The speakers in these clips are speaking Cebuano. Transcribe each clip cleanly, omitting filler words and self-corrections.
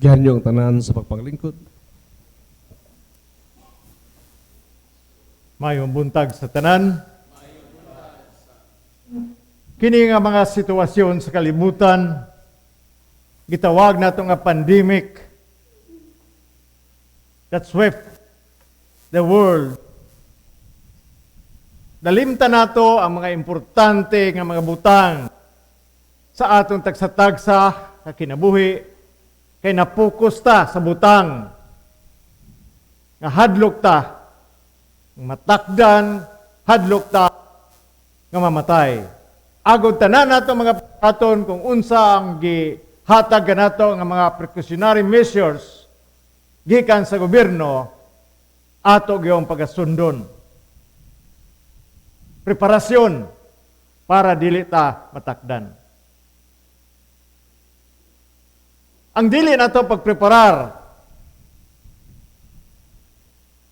Gihan niyo ang tanan sa pagpanglingkod. Mayong buntag sa tanan. Kini nga mga sitwasyon sa kalibutan, gitawag nato nga pandemic that swept the world. Nalimtan nato ang mga importante nga mga butang sa atong tagsa-tagsa sa kinabuhi kay napokus ta sa butang nga hadlok ta matakdan, hadlok ta nga mamatay. Agod tanan nato mga aton kung unsa ang gihatag kanato nga mga precautionary measures gikan sa gobyerno, ato giyong pagasundon. Preparasyon para dili ta matakdan. Ang dili nato pagpreparar,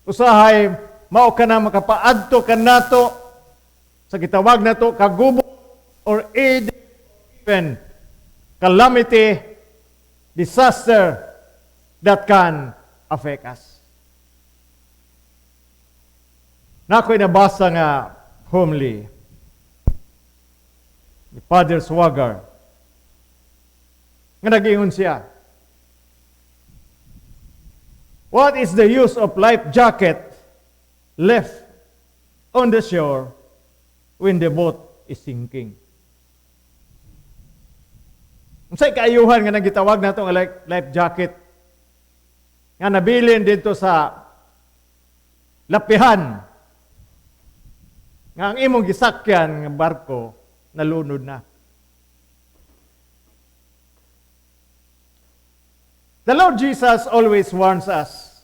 usahay mao ka na makapaadto kanato sa gitawag nato kagubo or aid, even calamity, disaster that can affect us. Nako'y nabasa nga homily ni Father Swagar nga nag-ingon siya, "What is the use of life jacket left on the shore when the boat is sinking?" Unsay kaayuhan nga nagitawag nato nga life jacket nga nabilin didto sa lapihan nga ang imong gisakyan nga barko nalunod na? The Lord Jesus always warns us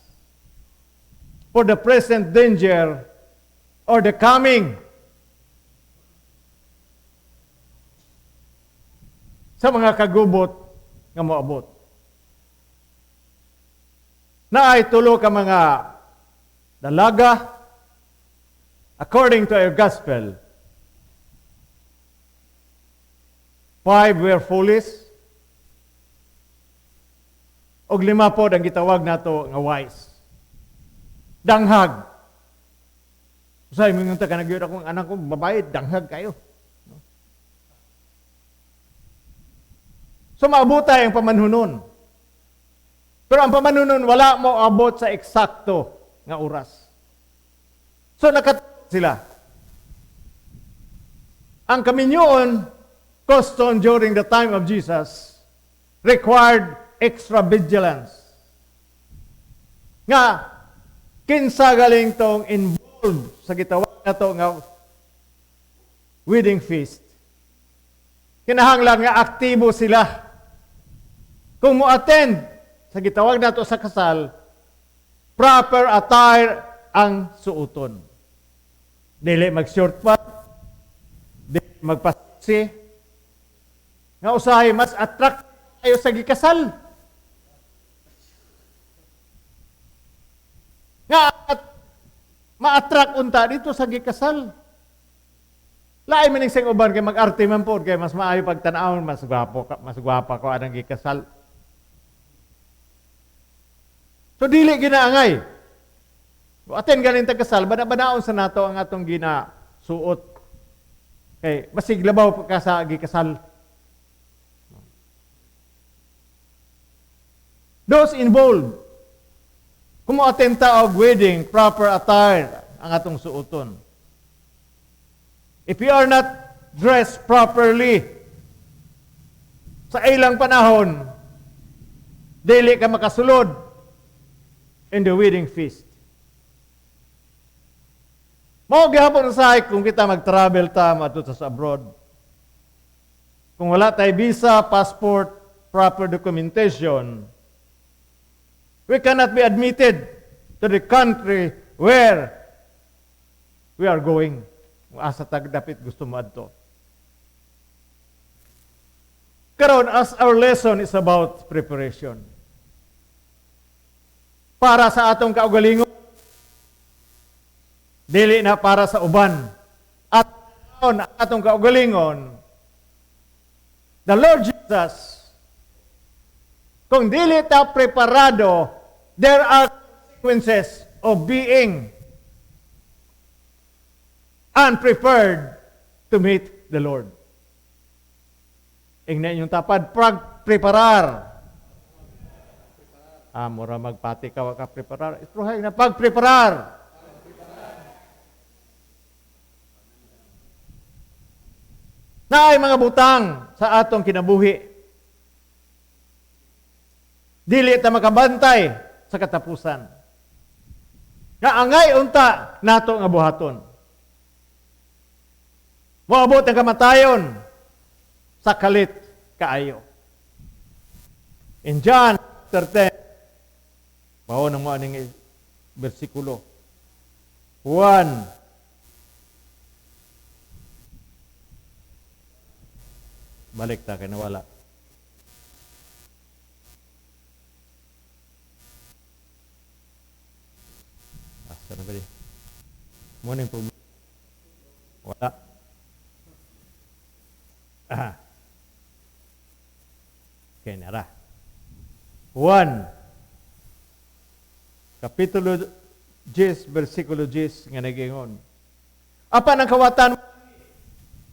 for the present danger or the coming sa mga kagubot nga moabot. Naay tulo ka mga dalaga according to our gospel. 5 were foolish, og 5 pod ang gitawag nato nga wise. Danghag. Usay mingon ta kanang gyud akong anak ko babae, danghag kayo. So maabotay ang pamanhunon. Pero ang pamanhunon wala mo abot sa eksakto nga oras. So nakat sila. Ang kaminyoon custom during the time of Jesus required extra vigilance. Nga kinsa galing tong involved sa gitawag nato nga wedding feast. Kinahanglan nga aktibo sila. Kung mo-attend sa gitawag nato sa kasal, proper attire ang suoton. Dili mag-short pa, dili magpasisi. Nga usahay mas attract kayo sa gikasal. Nga at ma-attract unta dito sa gikasal. Lain man sing uban kay mag-arte man pod kay mas maayo pagtan-awon, mas gwapo ka, mas gwapa ko anang gikasal. So dili ginaangay. Aten ganin ta kasal, bana-banaon sa nato ang atong ginasuot. Kay basig labaw pa ka sa gikasal. Those involved, kung mo-attend ta og wedding, proper attire ang atong suoton. If you are not dressed properly, sa ilang panahon, dili ka makasulod in the wedding feast. Mao gihapon usahay kung kita mag-travel ta maadto sa abroad. Kung wala tay visa, passport, proper documentation, we cannot be admitted to the country where we are going. Kung asa tag dapit gusto mo adto. Karon, as our lesson is about preparation. Para sa atong kaugalingon, dili na para sa uban. At atong kaugalingon, the Lord Jesus Kung dili ta preparado, there are consequences of being unprepared to meet the Lord. Ingnan inyong tapad, pag-preparar. Ah, mura magpati ka, wa ka preparar. Istrohay na pag-preparar. Naay mga butang sa atong kinabuhi. Dili ta makabantay sa katapusan. Nga angay unta nato nga buhaton. Moabot ang kamatayon sa kalit kaayo. In John 13, mao nang mo aning bersikulo. 1. Balik ta kay nawala. Asa na ba di? Mo ning problema. Wala. Ah. Okay, nara. 1. Kapitulo 10, versikulo 10 nga nagingon. Apan ang kawatan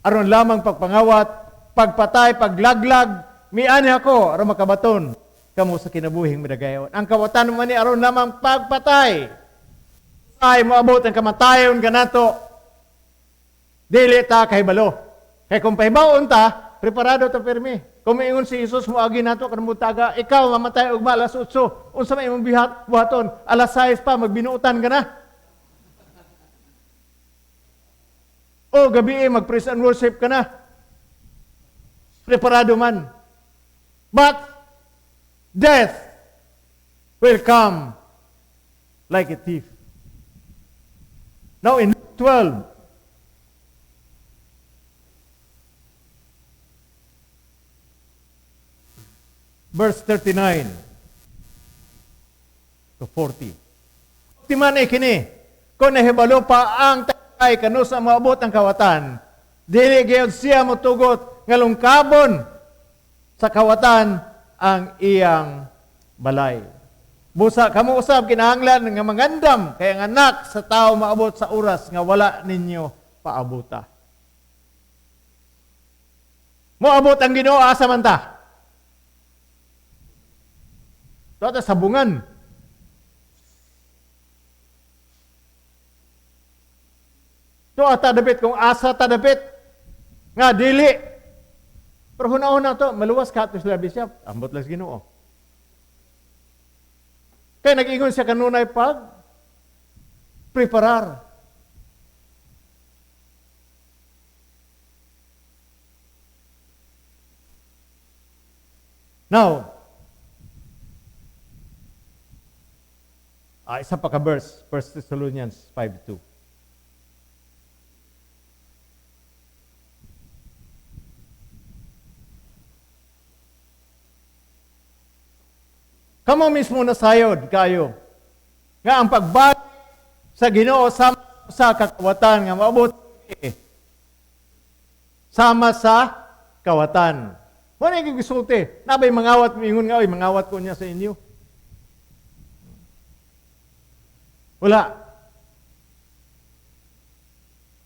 aron lamang pagpangawat, pagpatay, paglaglag, miani ako aron makabaton kamo sa kinabuhing midagayon. Ang kawatan man ni aron lamang pagpatay. Ay moabot ang kamatayon kanato. Dili ta kahibalo. Kay kung pahibaon ta, preparado ta pirmi. Kung maingon si Jesus moagi nato kanang buntaga, ikaw mamatay ugma alas 8. Unsa may imong buhaton? Alas 6 pa magbinuotan ka na. O gabi mag-praise and worship ka na. Preparado man. But death will come like a thief. Now in 12, verse 39 to 40. Timan ay kini, kung nahibalo pa ang tay kanus ang maabot ang kawatan, dili gyud siya motugot nga lungkabon sa kawatan ang iyang balay. Busa kamo usab kinahanglan nga mangandam kay ang anak sa tao maabot sa oras nga wala ninyo paabuta. Moabot ang Ginoo asa man ta? Tuwa ta sabungan. Tuwa ta dapit kung asa ta dapit nga dili. Pero hunahuna to, maluwas ka ato sila bishop. Ambot lang sa Ginoo. Kaya nag-ingon siya kanunay pag preparar. Now, isa pa ka verse, 1 Thessalonians 5:2. Kamo mismo nasayod kayo nga ang pagbalik sa Ginoo sama sa kakawatan nga maabot sama sa kawatan. Mo na yung gisulti. Nabay mangawat mingon nga oy mangawat ko niya sa inyo. Wala.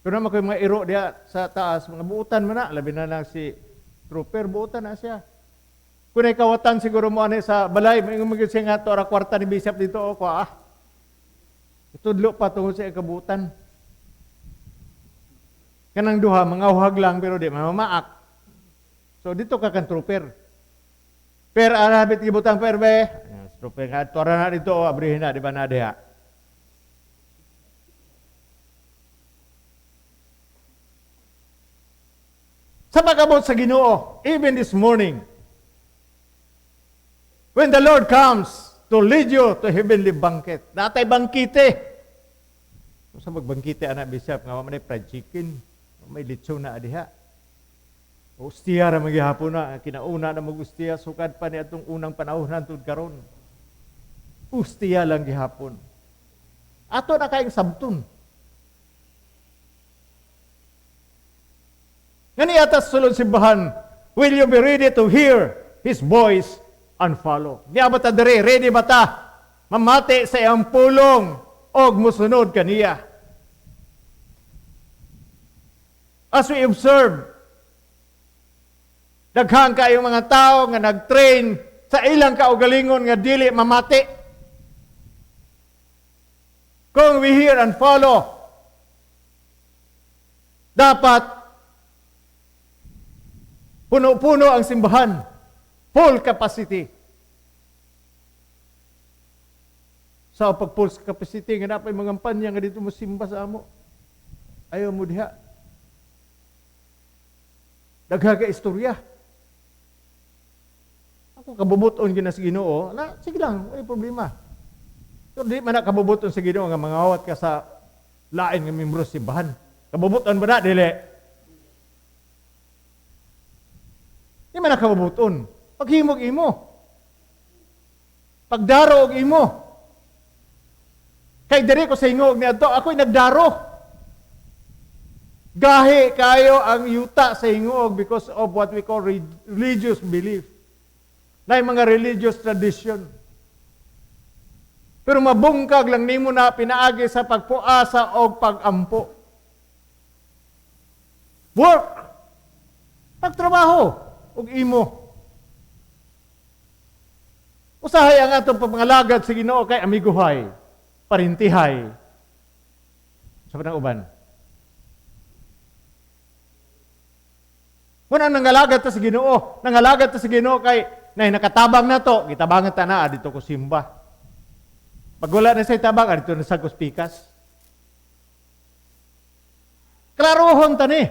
Pero naman ko'y mga iro diya sa taas, mga buutan man na, labi na lang si trooper, buutan na siya. Kung ay kawatan siguro mo ano sa balay, may magiging siya nga to, ara kwarta ni Bishop dito, o kwa, ah. Itudlo pa tungod sa kabuutan. Kanang duha, mga uhag lang, pero di, mamamaak. So dito ka kan trooper. Per arabit gibutang per be. Trooper nga, to ara na dito, o, abrihin na, di ba na diha? Sa pag-abot sa Ginoo, even this morning, when the Lord comes to lead you to heavenly banquet, natay bangkite. Sa magbangkite, anak bishop, nga may fried chicken, may litso na adiha. Ustiya ra maghihapon na, kinauna na mag-ustiya, sukad pa ni atong unang panahon hantod karon. Ustiya lang gihapon. Ato na kayong sabton. Ngani atas sulod simbahan, will you be ready to hear His voice and follow. Niya ba ta diri? Ready ba ta? Mamati sa iyang pulong og musunod kaniya. As we observe, daghan kayong mga tao nga nag-train sa ilang kaugalingon nga dili mamati. Kung we hear and follow, dapat puno-puno ang simbahan. Full capacity. Sa pag full capacity, nga napay mga panya nga dito mo simba sa amo. Ayaw mo diha. Daghan ka istorya. Ako kabubuton gina sa Ginoo, na sige lang, wala problema. Pero di man na kabubuton sa Ginoo nga mangawat ka sa lain nga membro sa simbahan. Kabubuton ba na dili? Di man na kabubuton. Paghimog imo. Pagdaro og imo. Kay diri ko sa ingog niadto, ako'y nagdaro. Gahi kayo ang yuta sa Gingoog because of what we call religious belief. Na mga religious tradition. Pero mabungkag lang nimo na pinaagi sa pagpuasa o pagampo. Work. Pagtrabaho og imo. Usahay ang atong pamangalagad sa Ginoo kay amiguhay, parintihay. Sa panang uban. Muna nangalagad ta sa Ginoo, nangalagad ta sa Ginoo kay nay nakatabang na to, gitabangan ta na dito ko simba. Pag wala na sa tabang, dito na sa pikas. Klarohon ta ni.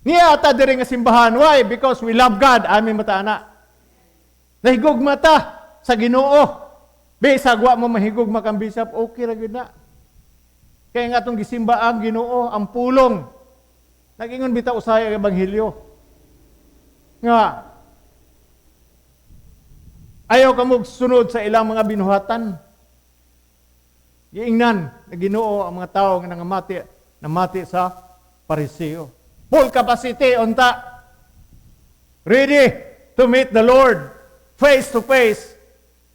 Niya ata diri nga simbahan. Why? Because we love God. Amin mata ana. Nahigog mata sa Ginoo. Bisag wa mo mahigog makang bishop, okay ra gyud na. Kaya nga atong gisimba ang Ginoo, ang pulong. Nag-ingon bitaw usahay ang ebanghelyo. Nga ayaw ka mo sunod sa ilang mga binuhatan. Giingnan na Ginoo ang mga tao nga nangamati, namati sa Pariseo. Full capacity unta. Ready to meet the Lord face to face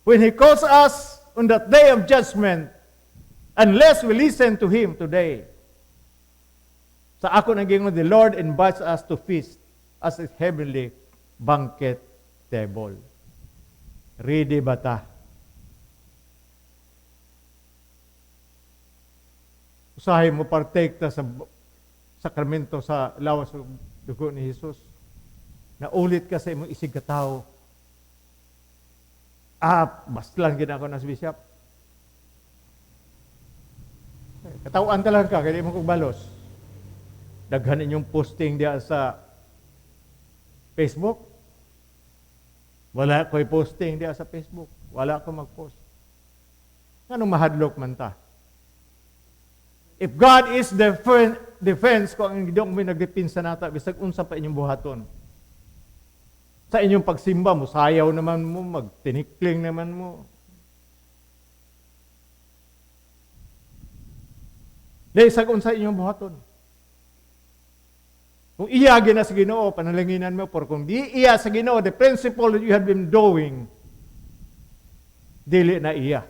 when He calls us on that day of judgment, unless we listen to Him today. Sa ako nang gingon, the Lord invites us to feast as a heavenly banquet table. Ready ba ta? Usahay mo partake ta sa sakramento sa lawas ug dugo ni Jesus. Naulit ka sa imong isig katawo. Baslan gid ako na si bishop. Katawaan ta lang ka, kaya di mo kog balos. Daghan inyong posting diya sa Facebook. Wala ko'y posting diya sa Facebook. Wala ko mag-post. Anong mahadlok man ta? If God is the defense, kung ang Ginoo may nagdepensa nata, bisag unsa pa inyong buhaton. Sa inyong pagsimba, musayaw naman mo, magtinikling naman mo. Bisag unsa inyong buhaton. Kung iya gina sa Ginoo, panalanginan mo, pero kung di iya sa Ginoo, the principle that you have been doing, dili na iya.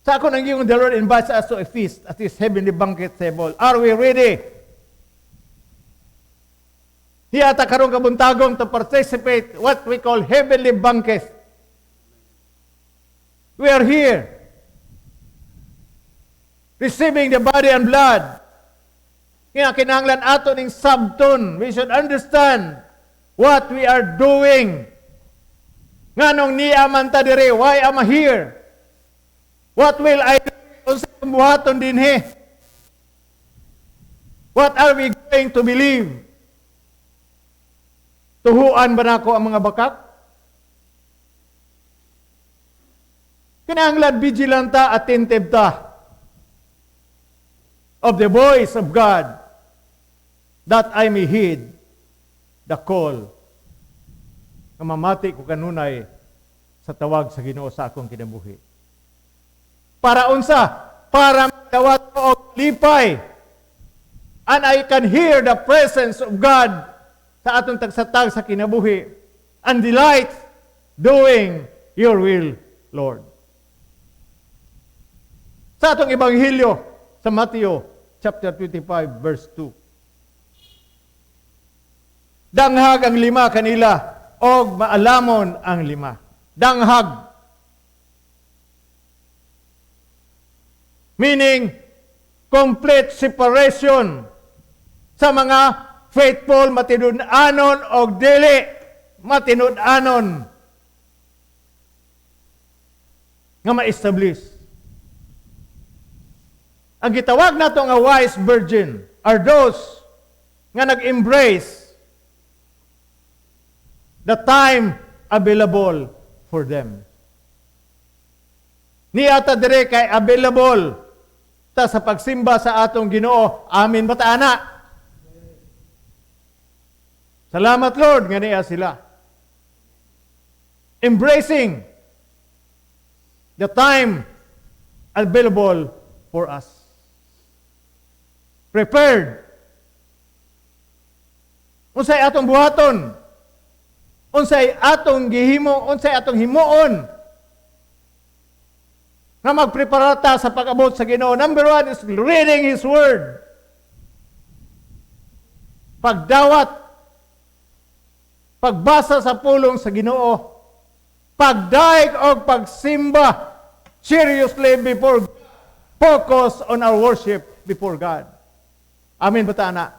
Sa ako nang gingon, the Lord invites us to a feast at His heavenly banquet table. Are we ready? Hiyata karong kabuntagong to participate what we call heavenly banquet. We are here receiving the body and blood. Kaya kinahanglan ato ning sabton. We should understand what we are doing. Nganong niya man ta diri? Why am I here? What will I do? Unsa buhaton dinhi? What are we going to believe? Tuhuan ba nako ang mga bakak? Kinahanglan vigilant ta, attentive ta of the voice of God, that I may heed the call. Nga mamati ko kanunay sa tawag sa Ginoo sa akong kinabuhi. Para unsa? Para madawat ko og lipay And I can hear the presence of God sa atong tagsatag sa kinabuhi and delight doing your will, Lord. Sa atong ebanghelyo sa Matthew chapter 25 verse 2. Danghag ang lima kanila og maalamon ang lima. Danghag. Meaning, complete separation sa mga faithful, matinud-anon og dili matinud-anon nga ma-establish. Ang gitawag nato nga wise virgin are those nga nag-embrace the time available for them. Niya ta dire kay available ta sa pagsimba sa atong Ginoo. Amin ba ta ana? Salamat, Lord, nga niya sila. Embracing the time available for us. Prepared. Unsay atong buhaton? Unsay atong gihimo? Unsay atong himuon? Nga magprepara ta sa pag-abot sa Ginoo. Number one is reading His Word. Pagdawat, pagbasa sa pulong sa Ginoo, pagdaig og pagsimba seriously before, focus on our worship before God. Amen ba ta ana?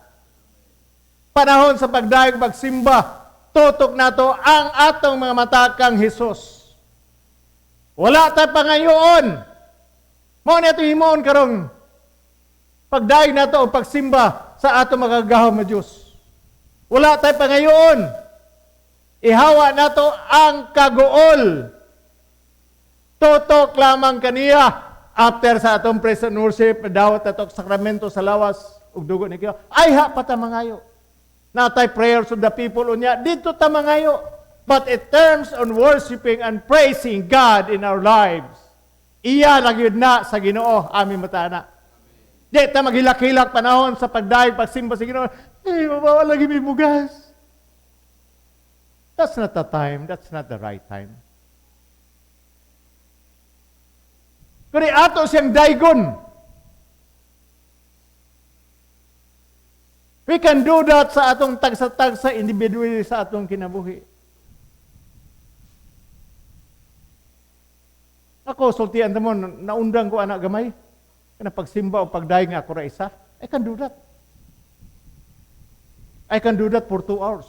Panahon sa pagdaig pagsimba, tutok nato ang atong mga mata kang Hesus. Wala ta pangayoon. Mao ni atong himuon karong pagdaig nato og pagsimba sa atong makagagahom nga Dios. Wala tay pangayoon. Ihawa nato ang kaguol. Tutok lamang kaniya. After sa atong praise and worship, dawat ato sakramento sa lawas ug dugo ni Kristo. Ay ha pa ta mangayo. Natay prayers of the people unya didto ta mangayo. But in terms on worshiping and praising God in our lives, iya lang yun na sa Ginoo, aming matana. Di ta maghilak-hilak panahon sa pagdayeg pagsimba sa Ginoo. Eh, mabawa lagi may bugas. That's not the time. That's not the right time. Kuni ato siyang daygon. We can do that sa atong tagsa-tagsa individually sa atong kinabuhi. Ako, sultian mo, naundang ko anak gamay. Kana pagsimba o pagdayeg nga ako ra isa. I can do that. I can do that for 2 hours.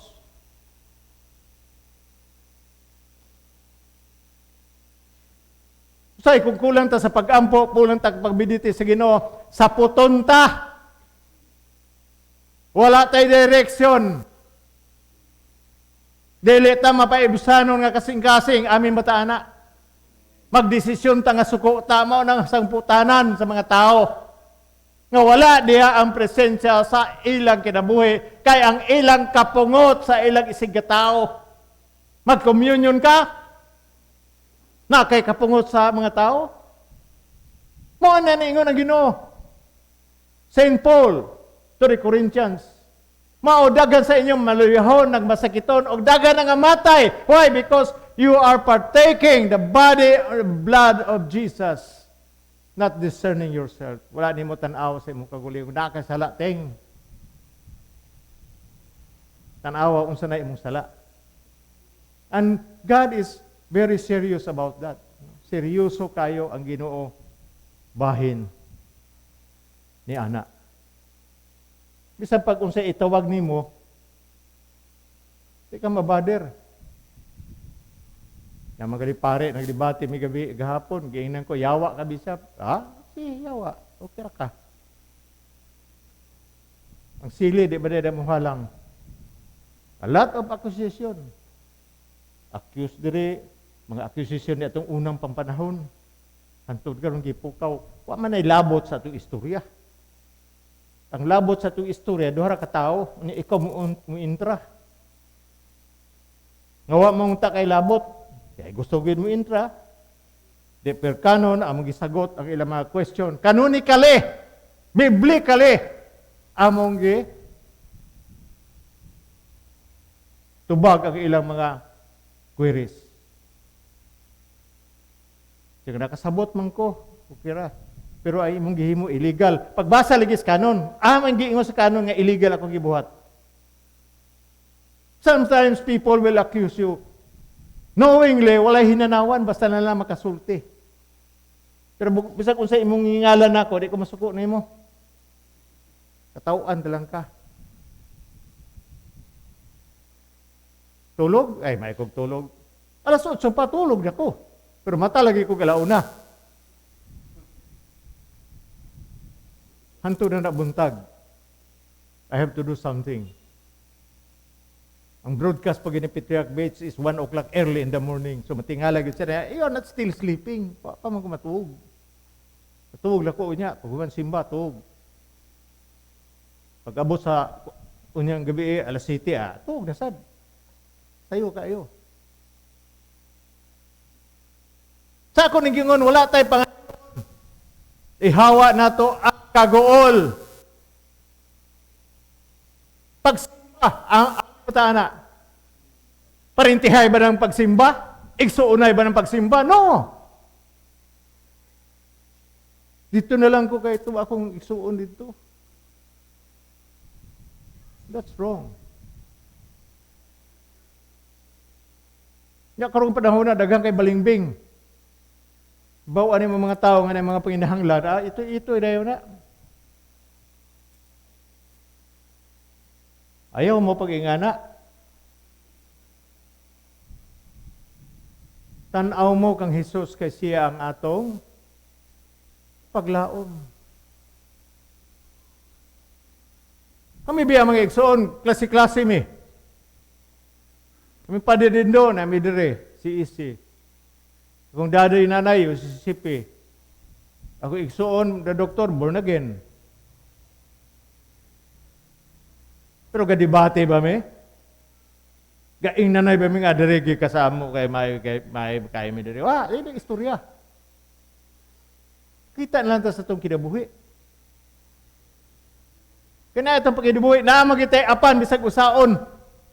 Say, kung kulang ta sa pag-ampo, kulang ta pagmeditate sa Ginoo, sa puton ta. Wala tay direksyon. Dili ta mapaibsanon nga kasing-kasing, amin ba ta ana? Magdesisyon ta nga suko ta mao nang sangputanan sa mga tao. Nga wala diha ang presensya sa ilang kinabuhi, kay ang ilang kapungot sa ilang isig ka tao. Mag-communion ka, na kay kapungot sa mga tao. Mao na niingon ang Ginoo. Saint Paul to the Corinthians, mao dagan sa inyong maluyahon, nagmasakiton, og dagan ang amatay. Why? Because you are partaking the body or blood of Jesus, not discerning yourself. Wala nimo tan-aw sa imong kaugalingon. Naa kay sala, ting. Tan-awa unsa na imong sala. And God is very serious about that. Seryoso kayo ang Ginoo bahin ni ana. Bisan pag unsay itawag nimo, di ka mabader. Ya magali pare nagdebate mi gabi gahapon, giingnan ko yawa ka bishop. Ah, si yawa. Okay ra ka. Ang sili di ba di mo halang. A lot of accusation. Accuse diri, mga accusation ni atong unang pampanahon. Hantod karon gipukaw, wa man ay labot sa atong istorya. Ang labot sa atong istorya, duha ra ka tawo, unya ikaw mo intra. Nga wa mo unta kay labot, kay gusto gyud mo intra. Di per canon among gisagot ang ilang mga question. Canonically, biblically, Among gi tubag ang ilang mga queries. Sige, nakasabot man ko, okay ra. Pero ay imong gihimo illegal. Pagbasa lagi sa kanon, amang giingon sa kanon nga illegal akong gibuhat. Sometimes people will accuse you. Knowingly, walay hinanawan, basta na lang makasulti. Pero bisag unsa imong ngalan nako, di ko masuko nimo. Katawhan lang ka. Tulog? Ay, may kog tulog. Alas 8 pa, tulog na ko. Pero mata lagi ko galauna. Hanto na nabuntag. I have to do something. Ang broadcast pag ni Patriarch Bates is 1 o'clock early in the morning. So matingala gyud siya, you're not still sleeping. Pa man ko matuog. Matuog lang ko unya. Pag human simba, tuog. Pag abot sa unyang gabi, alas 7, tuog na sad. Sayo kayo. Sa ako ning gingon, wala tay pangayon. Ihawa nato ang kagool. Pagsimba ang na. Parintihay ba ng pagsimba? Igsuunay ba ng pagsimba? No. Dito na lang ko kay ito akong igsuon dito. That's wrong. Nya karong panahon na daghang kay balingbing. Bawa ni mga tao nga mga panginahanglan, ito dayon na. Ayaw mo pag-ingana. Tan-aw mo kang Hesus kay siya ang atong paglaom. Kami biya mga igsoon, klase-klase mi. Kami padidindo na mi dire, si Isi. Kung daday nanay, o si Sipi. Ako igsoon, the doctor, born again. Pero gadibate ba mi? Gaing nanay ba mi nga dire kasamo kay may kay mi dire. Wa, dili istorya. Kita na lang ta sa itong kinabuhi. Kaya itong pagkinabuhi, naa magitay apan bisag usaon.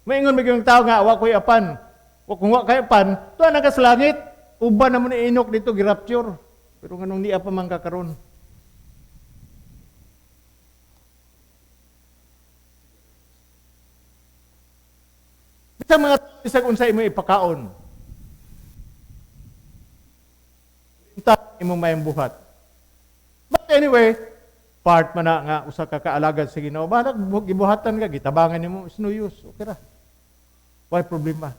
Maingon magyung tao nga wa koy apan. Wa kung wa kay apan, tuwa na ka sa langit. Uban na mo ni Enoch dito girapture. Pero nganong niya pa man kakaron. Sa mga bisag unsa imo ipakaon. Unta imo mayong buhat. But anyway, part man na nga usa ka kaalagad sa Ginoo. Balag gibuhatan ka, gitabangan nimo, is no use. Okay ra. Why problema?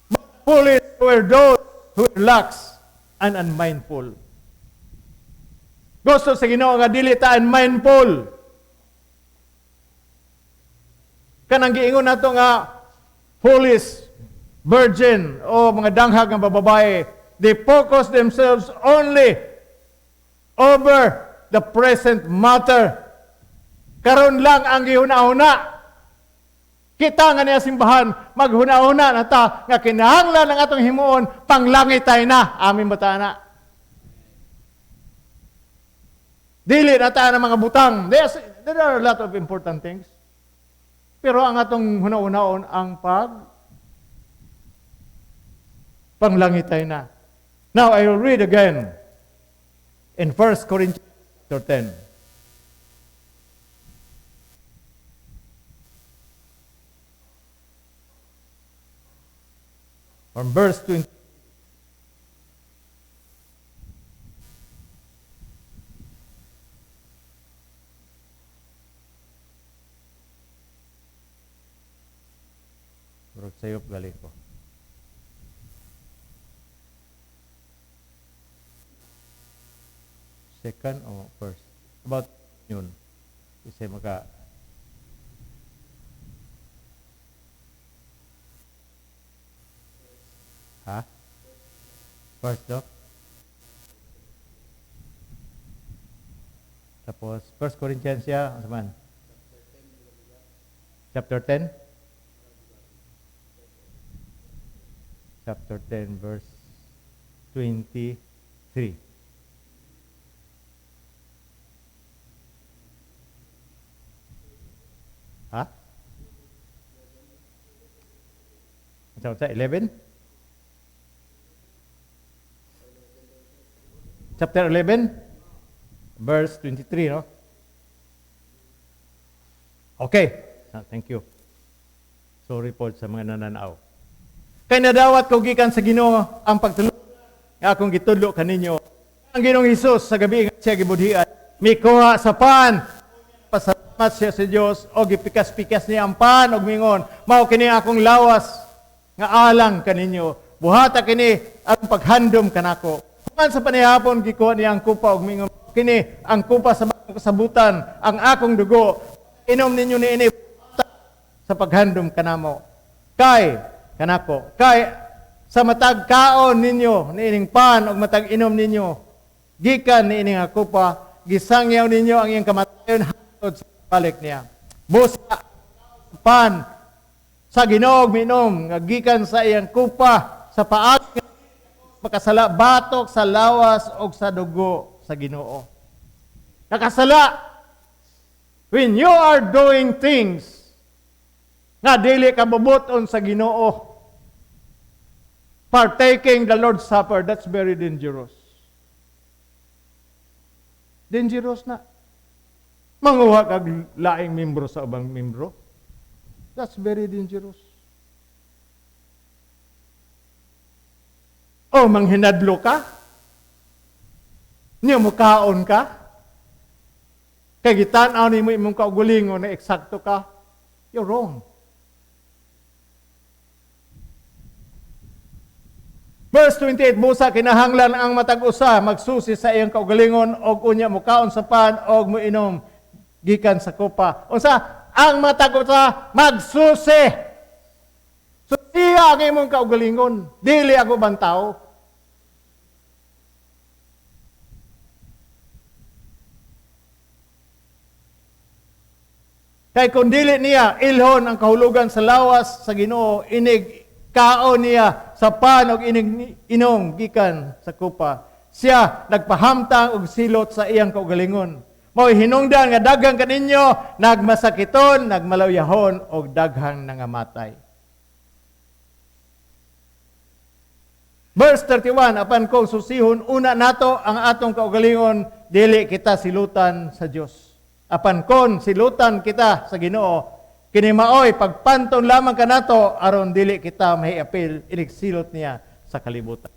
But foolish were those who are lax and unmindful. Gusto sa Ginoo nga dili ta unmindful. Kanang giingon nato nga foolish virgin o mga danghag nga babae, they focus themselves only over the present matter. Karon lang ang gihuna-huna. Kita nga niya simbahan, maghuna-huna na ta nga kinahanglan ang atong himuon, panglangit tayo na. Amin ba ta na? Dili na ta ng mga butang. There are a lot of important things. Pero ang atong huna-hunaon ang panglangit tayo na. Now, I will read again in 1 Corinthians 10. From verse 20. Sayop gali ko. Second o first? About yun. Kasi maka ha? First, Doc? Tapos, 1 Corinthians siya, ano man? Chapter 10? Chapter 10, verse 23. Ha? Unsa, 11? Chapter 11, verse 23, no? Okay. Thank you. Sorry po sa mga nananaw. Kay nadawat ko gikan sa Ginoo ang pagtulong nga akong gitudlo kaninyo. Ang Ginoong Hesus sa gabi nga siya gibudhian, mikuha sa pan, pasalamat siya sa Dios og gipikas-pikas niya ang pan og mingon, mao kini akong lawas nga alang kaninyo. Buhata kini ang paghandom kanako. Human sa panihapon gikuha niya ang kupa og mingon, kini ang kupa sa bagong kasabutan, ang akong dugo. Inom ninyo niini sa paghandom kanamo. Kay kanako, kay sa matag kaon ninyo niining pan og matag inom ninyo gikan niining kupa, gisangyaw ninyo ang iyang kamatayon hangtod sa balik niya. Busa pan sa Ginoo minom nga gikan sa iyang kupa sa paagi makasala batok sa lawas og sa dugo sa Ginoo. Nakasala when you are doing things nga dili ka bubuton sa Ginoo, partaking the Lord's Supper, that's very dangerous. Dangerous na. Manguha kag laing membro sa ubang membro. That's very dangerous. O manghinadlo ka? Niya mukaon ka? Kay gitan-aw nimo imong kaugalingon na eksakto ka, you're wrong. Verse 28, busa kinahanglan ang matag usa magsusi sa iyang kaugalingon og unya mukaon sa pan og moinom gikan sa kupa. Unsa? Ang matag usa magsusi. Susiya ang imong kaugalingon, dili ang ubang tao. Kay kung dili niya ilhon ang kahulugan sa lawas sa Ginoo, inig kaon niya sa pan og inig inom gikan sa kupa. Siya nagpahamtang og silot sa iyang kaugalingon. Mao'y hinungdan nga daghang kaninyo nagmasakiton, nagmalawyahon og daghang nangamatay. Verse 31, apan kung susihon una nato ang atong kaugalingon, dili kita silutan sa Dios. Apan kon silutan kita sa Ginoo, kini maoy pagpanton lamang kanato aron dili kita mahiapil inig silot niya sa kalibutan.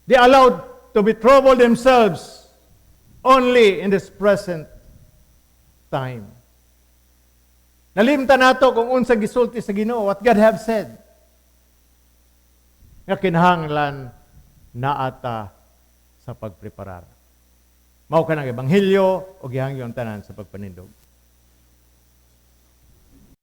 They allowed to be troubled themselves only in this present time. Nalimtan nato kung unsa gisulti sa Ginoo, what God have said. Nga kinahanglan naata sa pagpreparar. Mao kanang ebanghelyo o gihangyo ang tanan sa pagpanindog.